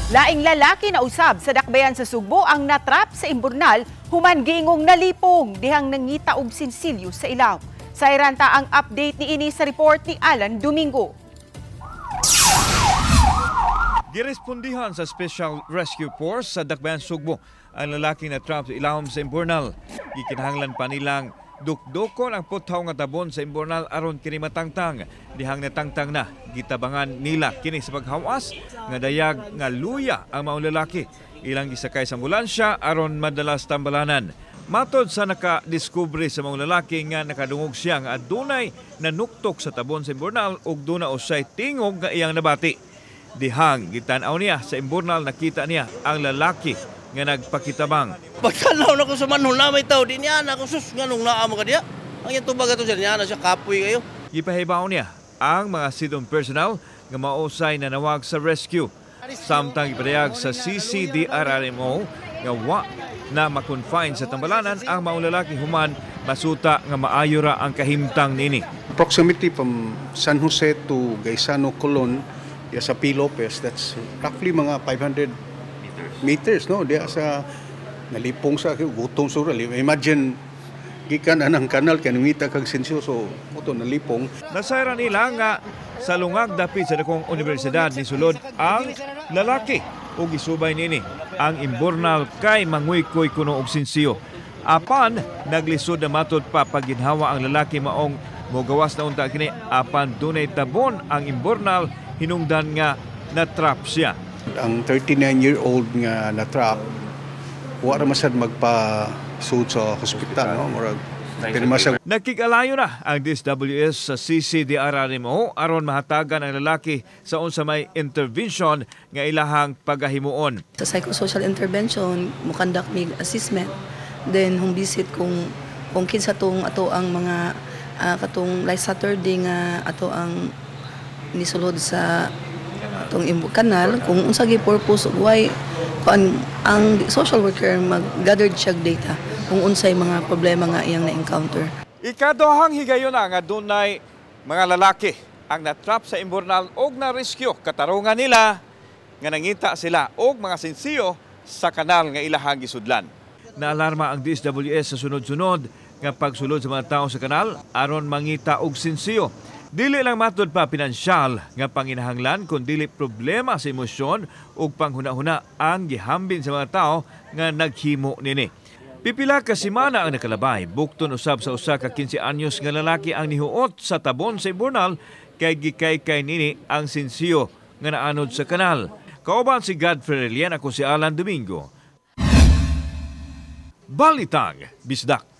Laing lalaki na usab sa dakbayan sa Sugbo ang natrap sa imburnal human giingong nalipong dihang nangita og sinsilyo sa ilawom. Sayran ta ang update niini sa report ni Alan Domingo. Girespondihan sa Special Rescue Force sa Dakbayan Sugbo ang lalaking na-trap sa ilawom sa imburnal. Gikinahanglan pa nilang dukdukon ang puthaw nga tabon sa imburnal aron kini matangtang. Dihang natangtang na, gitabangan nila kini sa paghawas nga dayag nga luya ang maong lalaki. Ilang gisakay sa ambulansya aron madala sa tambalanan. Matod sa nakadiskubre sa maong lalaki nga nakadungog siya nga adunay nanuktok sa tabon sa imburnal ug duna usay tingog nga iyang nabati. Dihang gitan-aw niya sa imburnal, nakita niya ang lalaki nga nagpakitabang. Pagtanaw na ko sa manhole na may tao, di niya na ako, sus, nganong naa mo ka diya? Ang iyang tubag ato siya, niya na siya, kapoy kayo. Gipahibaw niya ang mga CDOM personnel nga mausay na nawag sa rescue. Samtang gipadayag sa CCDRRMO nga wa na makonfine sa tambalanan ang maong lalaki human masuta nga maayo ra ang kahimtang nini. Proximity from San Jose to Gaisano, Colon, ya sa P. Lopez, that's roughly mga 500 meters, no? Diya sa nalipong sa gutom sur. Imagine gikan anang kanal kay nangita kag sensyo, so moto nalipong. Nasayran nila nga sa lungag dapit sa dakong universidad ni sulod ang lalaki ug gisubay nini ang imburnal kay manguykoy kuno og sinsiyo. Apan naglisod na matod pa pagginhawa ang lalaki maong mogawas na unta kini, apan dunay tabon ang imburnal hinungdan nga natrap siya. Ang 39-year-old nga natrap wa ra masad magpa-sud sa hospital, no? Murag pirma siya. Nakig-alayo na ang DSWS sa CCDRRMO aron mahatagan ang lalaki sa unsa may intervention nga ilahang pagahimuon. Sa psychosocial intervention, mo-conduct mig assessment, then home visit kung kinsa tong ato ang mga katong last Saturday nga ato ang nisulod sa atong kanal, kung unsa gi purpose ug why kuan, ang social worker mag-gather siya data kung unsay mga problema nga iyang na-encounter. Ikaduhang higayon na nga dunay mga lalaki ang natrap sa imburnal og na-rescue. Katarungan nila nga nangita sila og mga sinsiyo sa kanal nga ilahang gisudlan. Naalarma ang DSWS sa sunod-sunod nga pagsulod sa mga tao sa kanal aron mangita og sinsiyo. Dili lang matod pa pinansyal nga panginahanglan kun dili problema sa emosyon ug panghuna-huna ang gihambin sa mga tao nga naghimo nini. Pipila ka semana ang nakalabay, bukton usab sa usa ka 15 anyos nga lalaki ang nihuot sa tabon sa imburnal kay gikaykay nini ang sinsiyo nga naanod sa kanal. Kauban si Godfrey Relian, ako si Alan Domingo. Balitang Bisdak.